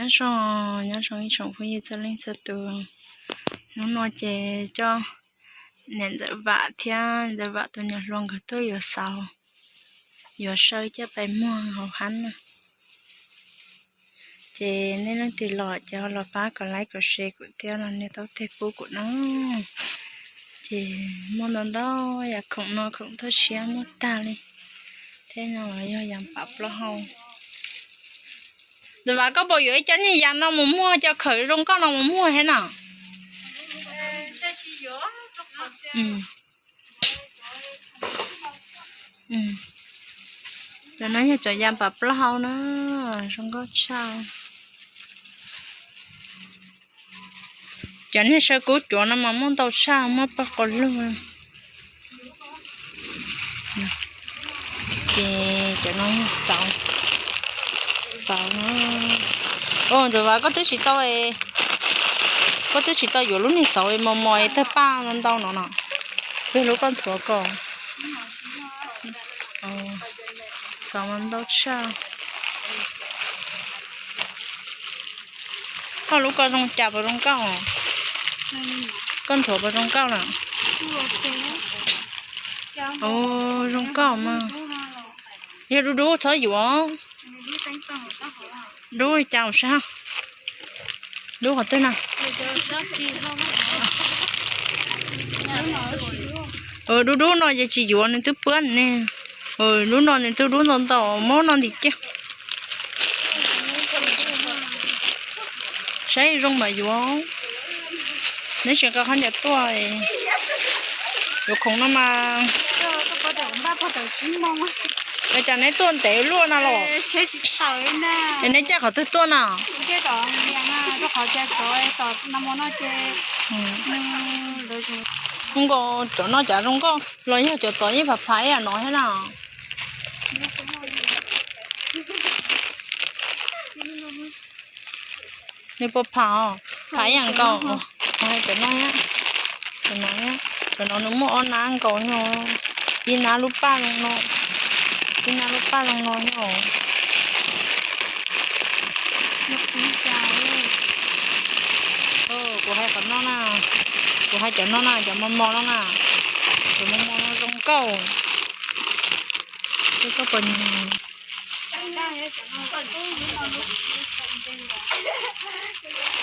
Nyob zoo, nyob zoo ib tsoom phooj ywg txhua leej txhua tus. Hnub no ces coj niam Ntxawm Vam thiab Ntxawm Vam tus niam hluas nkawd tuaj yuav xauv, yuav saw coj pais muag hauv hab na. Ces nej leej twg los ces ho los pab kom like kom share kuv thiab los nej tau tej pub kuv na. Ces muaj ntau ntau yam khoom no khoom thoj siab muaj tag li. Thiab no los yog yam pam plaub hau. Ntxawm Vam, koj puas yuav ib co niag yam no mus muag, cov khawm zoo nkauj no mus muag thiab na? Cov no yog cov yam pam plaub hau na, zoo nkauj tshaj. Cov niag saw kub cuav no mas muaj ntau tshaj, muaj paj quas lug. Ces cov no yog xauv, xauv. Ntxawm Vam, koj twb tsis tau, koj twb tsis tau yuav lub niag xauv mos mos tawg paj ntau no no, yog lub koj nthuav ko. Xauv mas ntau tshaj. Koj lub ko zoo cas, puas zoo nkauj? Koj nthuav puas zoo nkauj lawm? Zoo nkauj mas. Yog dub dub txhob yuav. Dub li cas sab? Dub qhov twg na? Dub dub no ces tsis yuav, nws twb puab ne. Dub no nws twb dub ntau ntau, muab no ntim kiag. Saib zoo mam yuav. Neb tsis nqa qhov ncauj tuaj, yuav khoom no mas. Ua cas neb tuaj ntev luaj na los? Es neb caij qhov twg tuaj na? Zoo nkauj, cov no cas zoo nkauj los yog cov tod yeej phav phav ib yam no thiab na. Nws puas phav os? Phav ib yam nkaus. Kuv hais cov no, cov no, cov no nws muaj ob nab nkaus no, ib nab lub paj zoo no, ib nab lub paj zoo no os. Kuv hais qhov no na, kuv hais cov no na, cov mos mos no na, cov mos mos no zoo nkauj. Koj puas nyiam?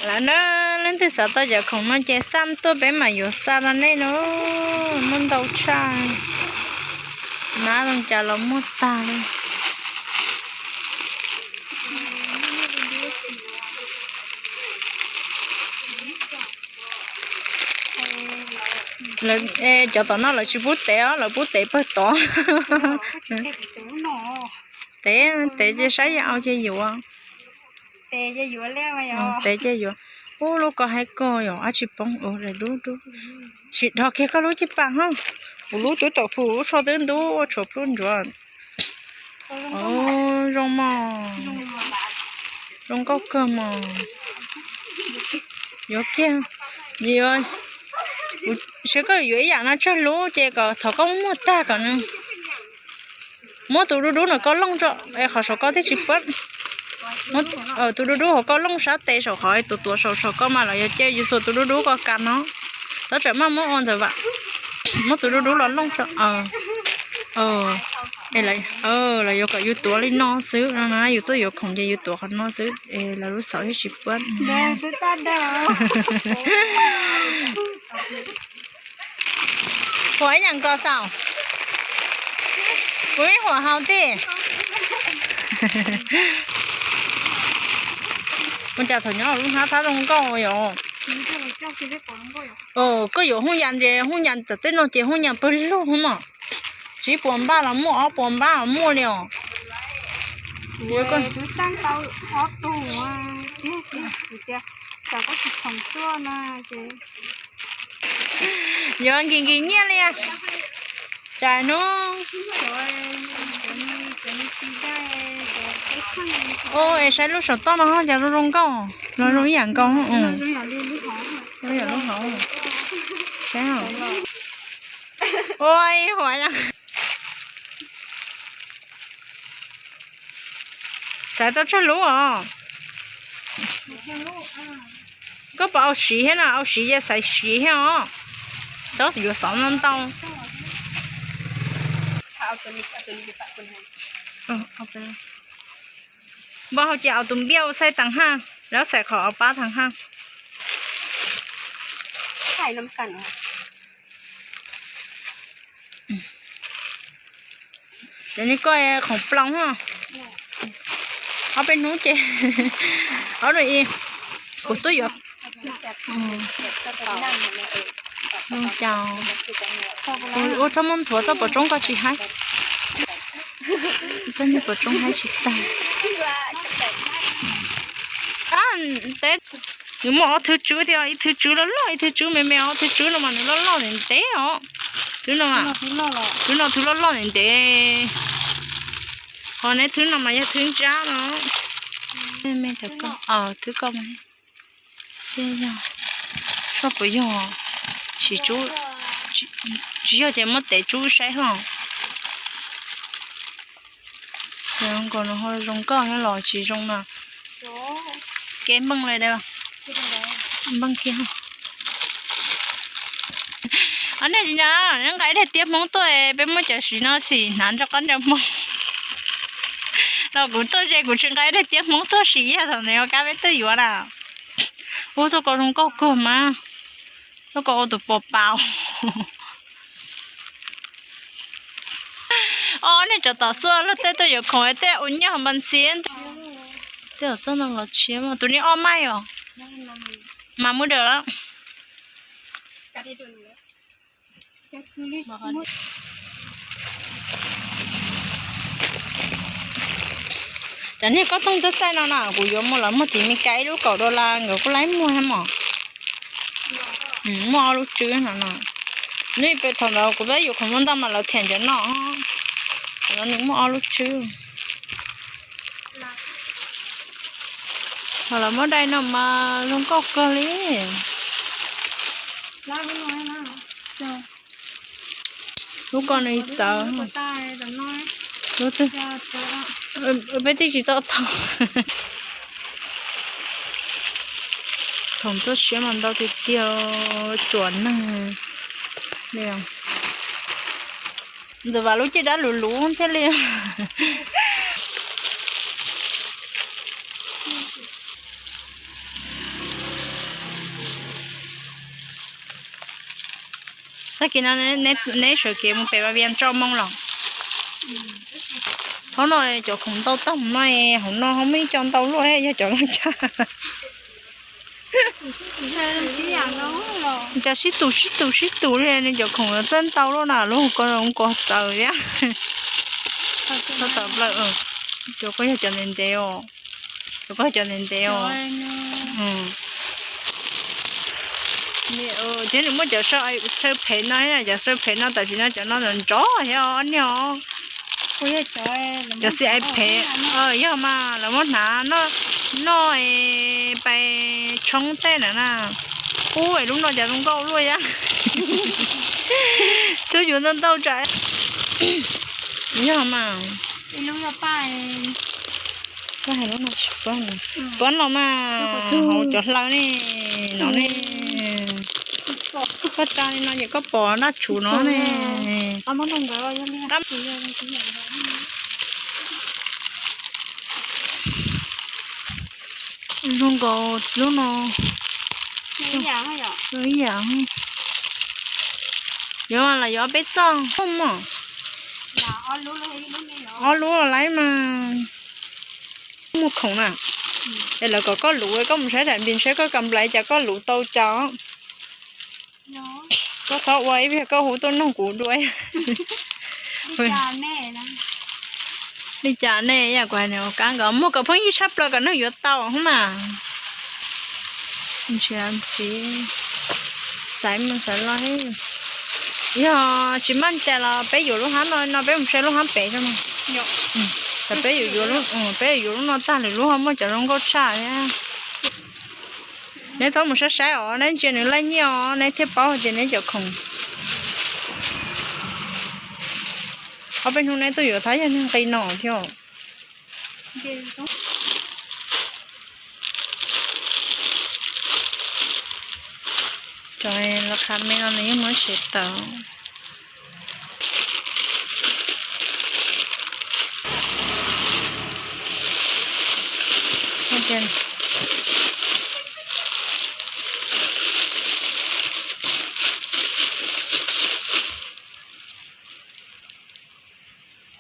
Lawv na, leej twg xav tau cov khoom no ces xa tuaj peb mam yuav xa rau nej na. Muaj ntau tshaj, nab zoo cas los muaj tag li. Cov tom no lawv tsis pub tev os, lawv pub tev pawg tod. Tev, tev ces saib yuav ces yuav. Tev ces yuav. Ub, lub ko haib kawg yom, ab tsis poob, dub dub. Sim dhos kiag koj lub cij pas hos. Kuv lub twb tawm hu, lub tsho twb ntub ua tshuav plub ntsuav. Zoo mos, zoo nkauj kawg mos. Yuav kiag, saib koj yuav ib yam no tsawg lub ces kom thaum koj muag tag kom nws muab tus dub dub no koj looj tso, es qhov saum koj thiaj tsis puab. Tus dub dub hauv koj looj sab tes saum qhov, tus tuav saum saum koj mas lawv yuav cia yus xuas tus dub dub ko kas no. Tab tseem maj muab ua ntawd vam, muab tus dub dub los looj tso. Lawv yuav kom yus tuav li no xwb no na, yus tuaj yuav khoom ces yus tuav qhov no xwb es lawv lub xauv thiaj tsis puab. Huam ib yam nkaus xaus. Kuv ib huam haus tij. Ua cas thaum nyob lub hnab thab zoo nkauj yom. Koj yuav hooj yas ces hooj yas tom tej no ces hooj yas pawg lug mos. Tsib puas npaj los muaj, ob puas npaj los muaj li os. Yuav nkis nkis nyiaj li. Tsam hnub, o, es saib lub saum toj no ho cas zoo zoo nkauj, los zoo ib yam nkaus. Zoo yam lub hauv. Saib, ua ib huam, xaiv tau tsawg lub os. Koj puas au siv thiab no? Au siv ces xaiv siv thiab os. Txhob yuav xov ntau ntau. Npaj hau ces au tus npiaj ua xaij taag haj, lawv xaiv qhov au pab taag haj. Cov niag koj khoom ploos haj. Ob peb hnub ces, ob, kuv twb yuav. Ua txhob muab nthuav txoj pov tsoob koj tsis haib. Txoj niag pov tsoob haib tsis tag. Teb, nws muaj ob thwv tswb thiab, ib thwv tswb loj loj, ib thwv tswb me me, ob thwv tswb no mas nws loj loj ntev ntev os. Thwv no, thwv no thwv loj loj ntev ntev. Ho neb thwv no mas yog thwv ntsab no. Thwv koj mas. Soj puas yog, tsis, tsis yog ces muab tes tsub saib hlo. Zoo nkauj no ho zoo nkauj thiab los tsis zoo no. Kev npeej li da. Npeej kiag. Os, nej tsis nco, nqa ib daim tiab Hmoob tuaj, peb muab cov siv no sim hnav nrog qab nrog Hmoob. Los kuv tuaj ze kuv tsis nqa ib daim tiab Hmoob tuaj sim, yog thaum ntawd ua kab peb tuaj yuav na. Ub, txoj ko zoo nkauj kawg mas. Txoj ko ua tus pos paus. Os, nej tsov tom xuaj luag tej tuaj yuav khoom tej ua nyuj npas ntxiv. Tej txoj no los tshiab, tus niag ob maij os. Mas muab dawm lawm. Cov niag kob tooj txaij txaij no na, kuv yuav mus lawv muag tim Mes Kas ib lub kaum dollar nkawd kuj laib muag thiab mos. Muaj ob lub tswb no no. Nws pem thaum ntawd kuv peb yuav khoom muaj ntau mas lawv thiam ncov no. Thaum ntawd nws muaj ob lub tswb. Ho lawv muab dai no mas zoo nkauj kawg li. Lub ko nws txawv. Peb twb tsis tau tau. Khoom tuaj siab mas ntau tiag tiag, tsuas neeg li. Ntxawm Vam lub caj dab luv luv thiaj li. Tag kis no neb sawv kev mus pem Vaj Vias tso moo los? Hauv no cov khoom ntau tag mus no, hauv no ho muaj ib co ntau luaj, yog cov loj tshaj. Cas sib tus sib tus sib tus li, nws cov khoom txawj ntau luaj na, lub ko zoo ko txawv thiab. Txawv plaws. Cov ko yog cov ntev ntev os. Cov ko yog cov ntev ntev os. Thiab nws muaj cov saw phem no, cov saw phem no tam sim no cov no nrov nrov thiab os niag os. Cov xi ai phem, yog mas lawv muab hnav noj pais tshoob tej na na. Ub, es lub no cas zoo nkauj luaj yam. Tsuas yuav ntau ntau tsam. Yog mas. Koj hais lub no tsis pab, pab no mas hauv cov hlaw ne, no ne. Koj tsa li no ces koj pom naj tsuv no ne. Zoo nkaus lub no. Ib yam. Yuav los yuav peb txoj mog. Ob lub lawm mas. Muaj khoom na. Es lawv kom koj luv, koj mus saib daim npis saib koj kam nplais cas koj luv tau cas. Koj txhob ua ib pliag koj hu tuaj nug kuv dua. Li cas ne, yam kuv hais nws ua kab nkaus, muag kom pheej ywj tshaj plaws kom neeg yuav tau hub mas. Ntsia ntxiv, xaiv mus xaiv los. Yog tsis maj cas los peb yuav lub hab no, no peb mus saib lub hab pem no. Peb yuav, peb yuav yuav lub no tag lwm lub ho muaj cov zoo nkauj tshaj thiab. Neb txhob mus saib saib os, neb ntsia nws laij nyiaj os, neb thiaj paub hais tias neb cov khoom. Ob peb hnub neb tuaj yuav thab yog neeg nqi no thiab. Cov los qha me no nws yeej muab siav tawm.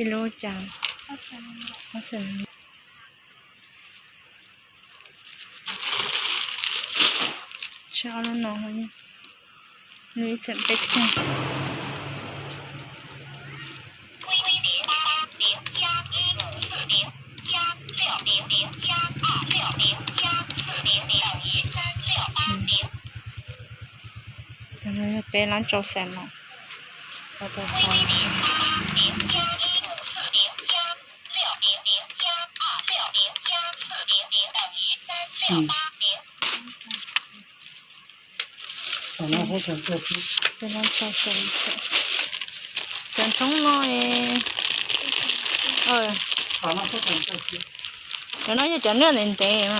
Ib lub cas, tsis ob lub no, lub ib xeem peb caug. Cov no yog peb lab rau xees no. Cov ntshoob no, cov no yog cov nyiaj ntev ntev,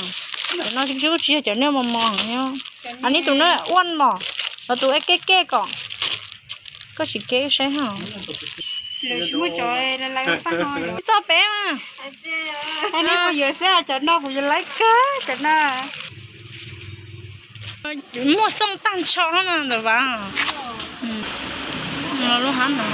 cov no tsis, tsis yog cov nyiaj mos mos. Neb tus nyiaj uaj mos, los tus kej kej kom, koj sim keb saib. Txog peb mas. Cov no kuv yuav laib kawg cov no. Muaj xooj tag nrho no ntawm vaj. Lub hab no.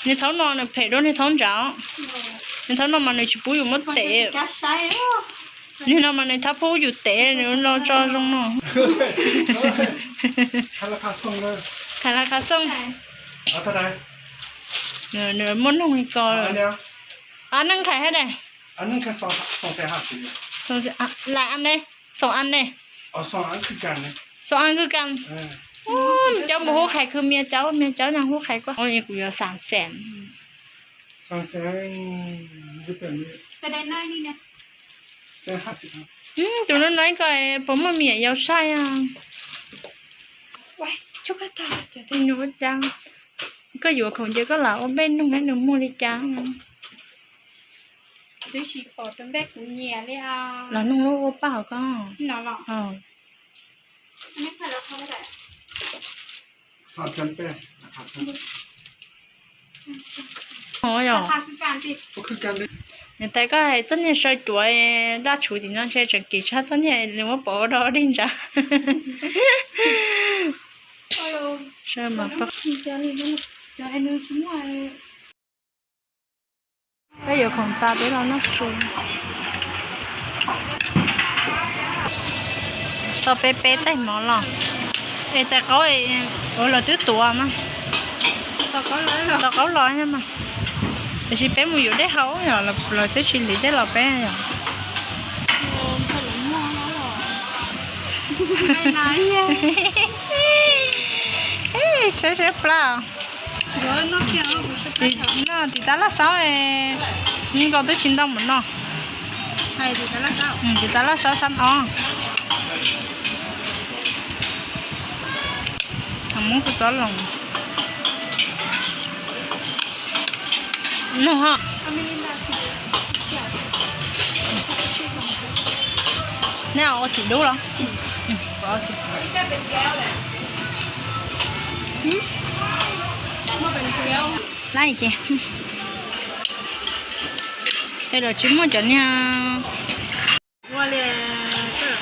Niag thaub no nws phem dua niag thaub ntawd. Niag thaub no mas nws tsis pub yus muab tev. Niag no mas nws thaub pub yus tev, nws los tso zoo no. Thaiv laj qha xooj. Nws muaj noog li ko. Neej qhais hab ne? Laj ne? Xoom an ne? Xoom an kwj kas. Cov mus hub qhais khwv mias cauv, mias cauv no hub qhais kuv. Kuv yuav xam xees. Tus no no ib ko puas muaj me nyuam yaus saib? Koj yuav khoom ces koj lam ua npej nug nws muag li cas. Los nug lub ua paj hauv ko. Yog, niam tais koj hais txoj niag saw cuav daj tshuv tim no ntshe tseem kim tshaj txoj niag nws muab pov ua dog dig ntsa. Peb yuav khoom tas peb los noj su. Tau peb peb tais mov los. Es tais qaub, ua los twb tuav mas. Tau qaub los mas. Tiam sis peb mus yuav dej haus yom, los twb tsis hliv dej los peb yom. Saib saib plab. Tim tab laj xaub, nkaus twb tsis ntau mus no. Tim tab laj xaub xab ob. Muab kuv txob loos. Nug ho. Nej ua txiv dub los? Lab ces. Es lawv tsis muaj cov niag.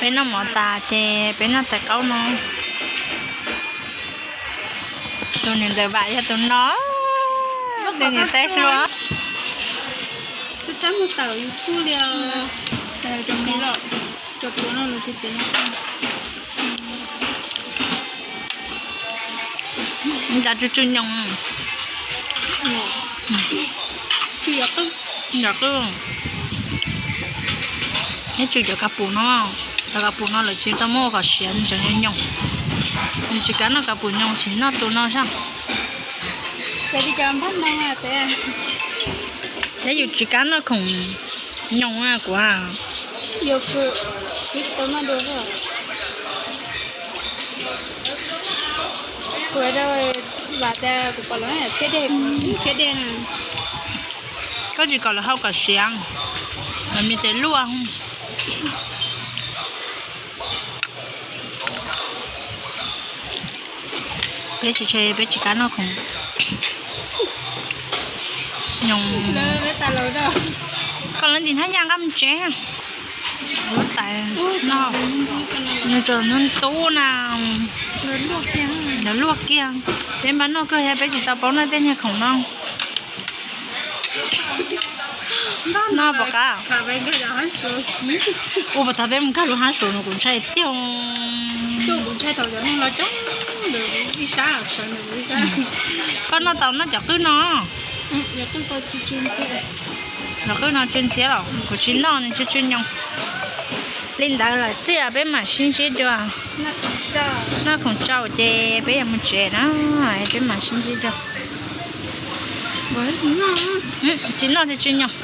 Peb noj mov tas ces peb noj tais qaub no. Tus niam ntxawm vam yog tus no, tus niam tais hluas. Cas tsw tsw nyoos. Yog qwj. Neb tsw cov kas pum no, cov kas pum no lawv tsis tau muab ua kom siav, nws tseem nyoos. Nws tsis kam noj kas pum nyoos, sim noj tus no saib. Thiab yus tsis kam noj khoom nyoos kuv. Kuv rau vam tias kuv pom lawv khiab dej, khiab dej na. Koj tsis kom lawv hau kom siav, lawv me tes luaj. Peb tsis, peb tsis kam noj khoom nyoos. Koj lawv ntim thab yaj nqa mus tsev. Huab tais no, nws tseem ntub ntub na, lawv luaj kiag. Peb npaj noj kawg thiab, peb tsis tau paub noj tej niag khoom no. Noj pom qab. Ua pas thaum peb mus kag lub hab su no kuv ntshai tiag. Koj noj tau noj cov qwb no? Cov qwb no tsw ntxhiab los kuv tsis noj, nws tsw tsw nyoos. Li ntawd lawm xwb peb mam sib ntsib dua. Noj khoom tsau ces peb yuav mus tsev na, peb mam sib ntsib dua. Tsis noj, tsw tsw nyoos.